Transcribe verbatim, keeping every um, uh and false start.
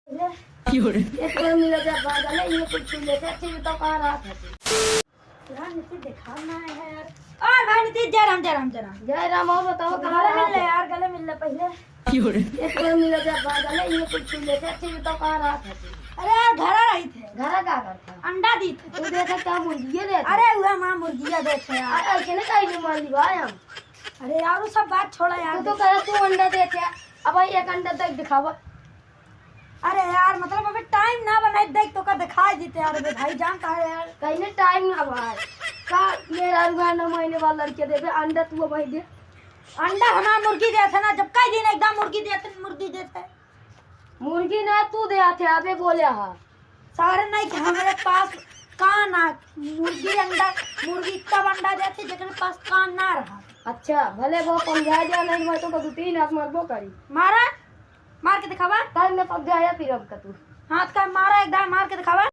एक बार मिला जा, बात ले, ये कुछ छू लेते, अच्छा, ये बताओ, कहाँ रहा था तू? यार, नीतीश, दिखा ना है यार। और भाई नीतीश, जय राम, जय राम, जय राम। जय राम, और बताओ, कहाँ गले रहा मिल ले था? यार, गले मिल ले पहले। एक बार मिला जा, बात ले, ये कुछ छू लेते, अच्छा, ये बताओ, कहाँ रहा था तू? अरे यार, घरा रही थे। घरा का करता? अंडा दी थे। तू देखे क्या मुर्गिया देते? अरे, वह माँ मुर्गिया देते यार। अरे, ऐसे ना कहीं नहीं मान ली भाई हम। अरे यार, वो सब बात छोड़ा यार। तू तो कहे तू अंडा देते। अब भाई, एक अंडा तक दिखावा। अरे यार, मतलब, अबे टाइम ना बनाए, देख तो का दिखाई देते यार, अबे भाई, जानता है यार। कहीं टाइम ना भाई, का मेरा रुआ ना महीने वाला लड़के देबे अंडा, तू भाई दे। अंडा हमार मुर्गी देते ना, जब कई दिन एकदम मुर्गी देते, मुर्गी देते। मुर्गी ना तू दे आते, अबे बोले हा। सारे नहीं कि हमारे पास कान आ, मुर्गी अंडा, मुर्गी तब अंडा देते जेकरे पास कान ना रहा। अच्छा, भले वो समझा दिया, नहीं मैं तो दो तीन हाथ मारबो करी। मारा, मार के दिखावा। तब मैं समझाया फिर अब का तू। हाथ का मारा एक दाई, मार के दिखावा।